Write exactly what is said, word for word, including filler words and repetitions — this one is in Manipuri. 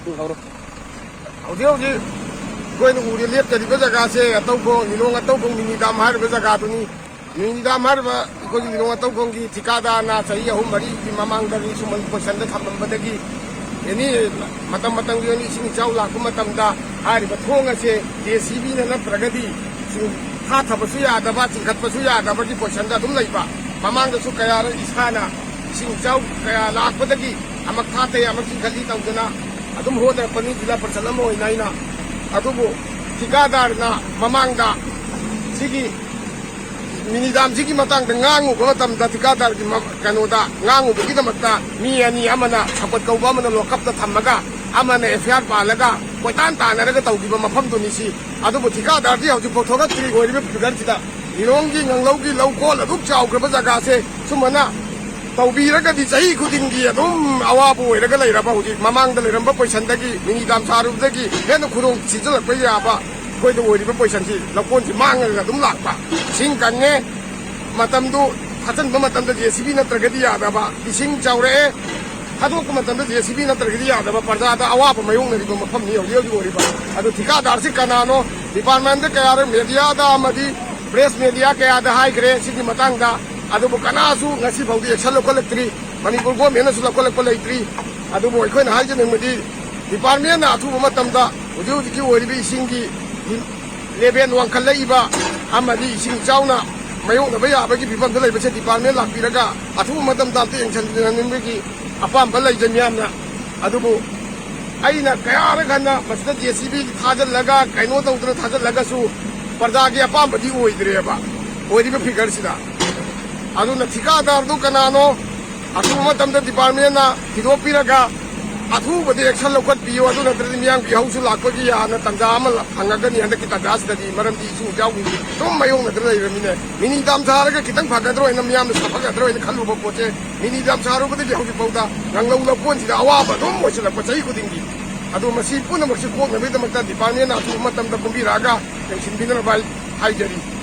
ꯍꯧꯖꯤꯛ ꯍꯧꯖꯤꯛ ꯑꯩꯈꯣꯏꯅ ꯎꯔꯤ ꯂꯦꯞꯆꯔꯤꯕ ꯖꯒꯥꯁꯦ ꯑꯇꯧꯈꯣꯡ, ꯂꯤꯂꯣꯡ ꯑꯇꯧꯈꯣꯡ ꯃꯤꯅꯤ ꯗꯥꯝ ꯍꯥꯏꯔꯤꯕ ꯖꯒꯥꯗꯨꯅꯤ꯫ ꯃꯤꯅꯤ ꯗꯥꯝ ꯍꯥꯏꯔꯤꯕ ꯑꯩꯈꯣꯏꯒꯤ ꯂꯤꯂꯣꯡ ꯑꯇꯧꯈꯣꯡꯒꯤ ꯊꯤꯀꯥꯗꯥꯔꯅ ꯆꯍꯤ ꯑꯍꯨꯝ ꯃꯔꯤꯒꯤ ꯃꯃꯥꯡꯗ ꯔꯤꯁꯨꯃꯟ ꯄꯣꯏꯁꯟꯗ ꯊꯝꯂꯝꯕꯗꯒꯤ ꯑꯦꯅꯤ ꯃꯇꯝ ꯃꯇꯝꯒꯤ ꯑꯣꯏꯅ ꯏꯁꯤꯡ ꯏꯆꯥꯎ ꯂꯥꯛꯄ ꯃꯇꯝꯗ ꯍꯥꯏꯔꯤꯕ ꯊꯣꯡ ꯑꯁꯦ ꯖꯦ ꯁꯤ ꯕꯤꯅ ꯅꯠꯇ꯭ꯔꯒꯗꯤ ꯆꯤꯡ-, ꯊꯥꯊꯕꯁꯨ ꯌꯥꯗꯕ, ꯆꯤꯡꯈꯠꯄꯁꯨ ꯌꯥꯗꯕꯒꯤ ꯄꯣꯏꯁꯟꯗ ꯑꯗꯨꯝ ꯂꯩꯕ꯫ ꯃꯃꯥꯡꯗꯁꯨ ꯀꯌꯥꯔꯛ ꯏꯁꯥꯅ ꯏꯁꯤꯡ ꯏꯆꯥꯎ ꯀꯌꯥ ꯂꯥꯛꯄꯗꯒꯤ ꯑꯃꯨꯛ ꯊꯥꯊꯩ, ꯑꯃꯨꯛ ꯆꯤꯡꯈꯠꯂꯤ ꯇꯧꯗꯅ ꯑꯗꯨꯝ ꯍꯣꯠꯅꯔꯛꯄꯅꯤ ꯖꯤꯂꯥ ꯄꯔꯤꯁꯠ ꯑꯃ ꯑꯣꯏꯅ ꯑꯩꯅ꯫ ꯑꯗꯨꯕꯨ ꯊꯤꯀꯥꯗꯥꯔꯅ ꯃꯃꯥꯡꯗ ꯁꯤꯒꯤ ꯃꯤꯅꯤ ꯗꯥꯝꯁꯤꯒꯤ ꯃꯇꯥꯡꯗ ꯉꯥꯡꯉꯨꯕ ꯃꯇꯝꯗ ꯊꯤꯀꯥꯗꯥꯔꯒꯤ ꯃ-, ꯀꯩꯅꯣꯗ ꯉꯥꯡꯉꯨꯕꯒꯤꯗꯃꯛꯇ ꯃꯤ ꯑꯅꯤ, ꯑꯃꯅ ꯁꯧꯀꯠ ꯀꯧꯕ, ꯑꯃꯅ ꯂꯣꯀꯞꯇ ꯊꯝꯃꯒ, ꯑꯃꯅ ꯑꯦꯐ ꯑꯥꯏ ꯑꯥꯔ ꯄꯥꯜꯂꯒ ꯀꯣꯏꯇꯥꯟ ꯇꯥꯟꯅꯔꯒ ꯇꯧꯈꯤꯕ ꯃꯐꯝꯗꯨꯅꯤ ꯁꯤ꯫ ꯑꯗꯨꯕꯨ ꯊꯤꯀꯥꯗꯥꯔꯗꯤ ꯍꯧꯖꯤꯛꯐꯥꯎ ꯊꯣꯛꯂꯛꯇ꯭ꯔꯤ꯫ ꯑꯣꯏꯔꯤꯕ ꯐꯤꯒꯔꯁꯤꯗ ꯂꯤꯂꯣꯡꯒꯤ ꯉꯪꯂꯧꯒꯤ ꯂꯧꯀꯣꯜ ꯑꯗꯨꯛ ꯆꯥꯎꯈ꯭ꯔꯕ ꯖꯒꯥꯁꯦ ꯁꯨꯃꯥꯏꯅ ꯇꯧꯕꯤꯔꯒꯗꯤ ꯆꯍꯤ ꯈꯨꯗꯤꯡꯒꯤ ꯑꯗꯨꯝ ꯑꯋꯥꯕ ꯑꯣꯏꯔꯒ ꯂꯩꯔꯕ, ꯍꯧꯖꯤꯛ ꯃꯃꯥꯡꯗ ꯂꯩꯔꯝꯕ ꯄꯣꯏꯁꯟꯗꯒꯤ, ꯃꯤꯅꯤ ꯗꯥꯝ ꯁꯥꯔꯨꯕꯗꯒꯤ ꯍꯦꯟꯅ ꯈꯨꯗꯣꯡ ꯊꯤꯖꯤꯜꯂꯛꯄ ꯌꯥꯕ ꯑꯩꯈꯣꯏꯗ ꯑꯣꯏꯔꯤꯕ ꯄꯣꯏꯁꯟꯁꯤ ꯂꯧꯀꯣꯟꯁꯤ ꯃꯥꯡꯉꯒ ꯑꯗꯨꯝ ꯂꯥꯛꯄ꯫ ꯏꯁꯤꯡ ꯀꯪꯉꯦ, ꯃꯇꯝꯗꯨ ꯊꯥꯖꯤꯟꯕ ꯃꯇꯝꯗ ꯖꯦ ꯁꯤ ꯕꯤ ꯅꯠꯇ꯭ꯔꯒꯗꯤ ꯌꯥꯗꯕ, ꯏꯁꯤꯡ ꯆꯥꯎꯔꯛꯑꯦ, ꯊꯥꯗꯣꯛꯄ ꯃꯇꯝꯗ ꯖꯦ ꯁꯤ ꯕꯤ ꯅꯠꯇ꯭ꯔꯒꯗꯤ ꯌꯥꯗꯕ, ꯄ꯭ꯔꯖꯥꯗ ꯑꯋꯥꯕ ꯃꯥꯌꯣꯛꯅꯔꯤꯕ ꯃꯐꯝꯅꯤ ꯍꯧꯖꯤꯛ ꯍꯧꯖꯤꯛ ꯑꯣꯏꯔꯤꯕ꯫ ꯑꯗꯨ ꯊꯤꯀꯥꯗꯥꯔꯁꯤ ꯀꯅꯥꯅꯣ? ꯗꯤꯄꯥꯔꯠꯃꯦꯟꯗ ꯀꯌꯥꯔꯛ ꯃꯦꯗꯤꯌꯥꯗ ꯑꯃꯗꯤ ꯄ꯭ꯔꯦꯁ ꯃꯦꯗꯤꯌꯥ ꯀꯌꯥꯗ ꯍꯥꯏꯈ꯭ꯔꯦ ꯁꯤꯒꯤ ꯃꯇꯥꯡꯗ, ꯑꯗꯨꯕꯨ ꯀꯅꯥꯁꯨ ꯉꯁꯤ ꯐꯥꯎꯗꯤ ꯑꯦꯛꯁꯟ ꯂꯧꯈꯠꯂꯛꯇ꯭ꯔꯤ꯫ ꯃꯅꯤꯄꯨꯔ ꯒꯣꯔꯃꯦꯟꯅꯁꯨ ꯂꯧꯈꯠꯂꯛꯄ ꯂꯩꯇ꯭ꯔꯤ꯫ ꯑꯗꯨꯕꯨ ꯑꯩꯈꯣꯏꯅ ꯍꯥꯏꯖꯅꯤꯡꯕꯗꯤ ꯗꯤꯄꯥꯔꯠꯃꯦꯟꯅ ꯑꯊꯨꯕ ꯃꯇꯝꯗ ꯍꯧꯖꯤꯛ ꯍꯧꯖꯤꯛꯀꯤ ꯑꯣꯏꯔꯤꯕ ꯏꯁꯤꯡꯒꯤ ꯂꯦꯚꯦꯜ ꯋꯥꯡꯈꯠꯂꯛꯏꯕ ꯑꯃꯗꯤ ꯏꯁꯤꯡ ꯏꯆꯥꯎꯅ ꯃꯥꯌꯣꯛꯅꯕ ꯌꯥꯕꯒꯤ ꯐꯤꯕꯝꯗ ꯂꯩꯕꯁꯦ ꯗꯤꯄꯥꯔꯠꯃꯦꯟ ꯂꯥꯛꯄꯤꯔꯒ ꯑꯊꯨꯕ ꯃꯇꯝꯗ ꯑꯝꯇ ꯌꯦꯡꯁꯤꯟꯕꯤꯅꯅꯤꯡꯕꯒꯤ ꯑꯄꯥꯝꯕ ꯂꯩꯖꯩ ꯃꯤꯌꯥꯝꯅ꯫ ꯑꯗꯨꯕꯨ ꯑꯩꯅ ꯀꯌꯥꯔꯛ ꯍꯟꯅ ꯃꯁꯤꯗ ꯖꯦ ꯁꯤ ꯕꯤ ꯊꯥꯖꯤꯜꯂꯒ ꯀꯩꯅꯣ ꯇꯧꯗꯅ ꯊꯥꯖꯤꯜꯂꯒꯁꯨ ꯄ꯭ꯔꯖꯥꯒꯤ ꯑꯄꯥꯝꯕꯗꯤ ꯑꯣꯏꯗ꯭ꯔꯦꯕ ꯑꯣꯏꯔꯤꯕ ꯐꯤꯒꯔꯁꯤꯗ꯫ ꯑꯗꯨꯅ ꯊꯤꯀꯥꯗꯥꯔꯗꯨ ꯀꯅꯥꯅꯣ? ꯑꯊꯨꯕ ꯃꯇꯝꯗ ꯗꯤꯄꯥꯔꯠꯃꯦꯟꯅ ꯊꯤꯗꯣꯛꯄꯤꯔꯒ ꯑꯊꯨꯕꯗ ꯑꯦꯛꯁꯟ ꯂꯧꯈꯠꯄꯤꯌꯨ꯫ ꯑꯗꯨ ꯅꯠꯇ꯭ꯔꯗꯤ ꯃꯤꯌꯥꯝꯒꯤ ꯏꯍꯧꯁꯨ ꯂꯥꯛꯄꯒꯤ ꯌꯥꯅ ꯇꯥꯟꯖꯥ ꯑꯃ ꯐꯪꯉꯒꯅꯤ ꯍꯟꯗꯛꯀꯤ ꯇꯥꯟꯖꯥꯁꯤꯗꯗꯤ꯫ ꯃꯔꯝꯗꯤ ꯏꯁꯤꯡ ꯏꯆꯥꯎꯒꯤ ꯑꯗꯨꯝ ꯃꯥꯌꯣꯛꯅꯗꯅ ꯂꯩꯔꯕꯅꯤꯅ꯫ ꯃꯤꯅꯤ ꯗꯥꯝ ꯁꯥꯔꯒ ꯈꯤꯇꯪ ꯐꯒꯗ꯭ꯔꯣ ꯍꯥꯏꯅ, ꯃꯤꯌꯥꯝꯅ ꯁꯥꯐꯒꯗ꯭ꯔꯣ ꯍꯥꯏꯅ ꯈꯜꯂꯨꯕ ꯄꯣꯠꯁꯦ, ꯃꯤꯅꯤ ꯗꯥꯝ ꯁꯥꯔꯨꯕꯗꯒꯤ ꯍꯧꯖꯤꯛꯐꯥꯎꯗ ꯉꯪꯂꯧ ꯂꯧꯀꯣꯟꯁꯤꯗ ꯑꯋꯥꯕ ꯑꯗꯨꯝ ꯑꯣꯏꯁꯤꯜꯂꯛꯄ ꯆꯍꯤ ꯈꯨꯗꯤꯡꯒꯤ꯫ ꯑꯗꯣ ꯃꯁꯤ ꯄꯨꯝꯅꯃꯛꯁꯦ ꯀꯣꯛꯅꯕꯒꯤꯗꯃꯛꯇ ꯗꯤꯄꯥꯔꯠꯃꯦꯟꯅ ꯑꯊꯨꯕ ꯃꯇꯝꯗ ꯀꯨꯝꯕꯤꯔꯛꯑꯒ ꯌꯦꯡꯁꯤꯟꯕꯤꯅꯅꯕ ꯑꯩ ꯍꯥꯏꯖꯔꯤ꯫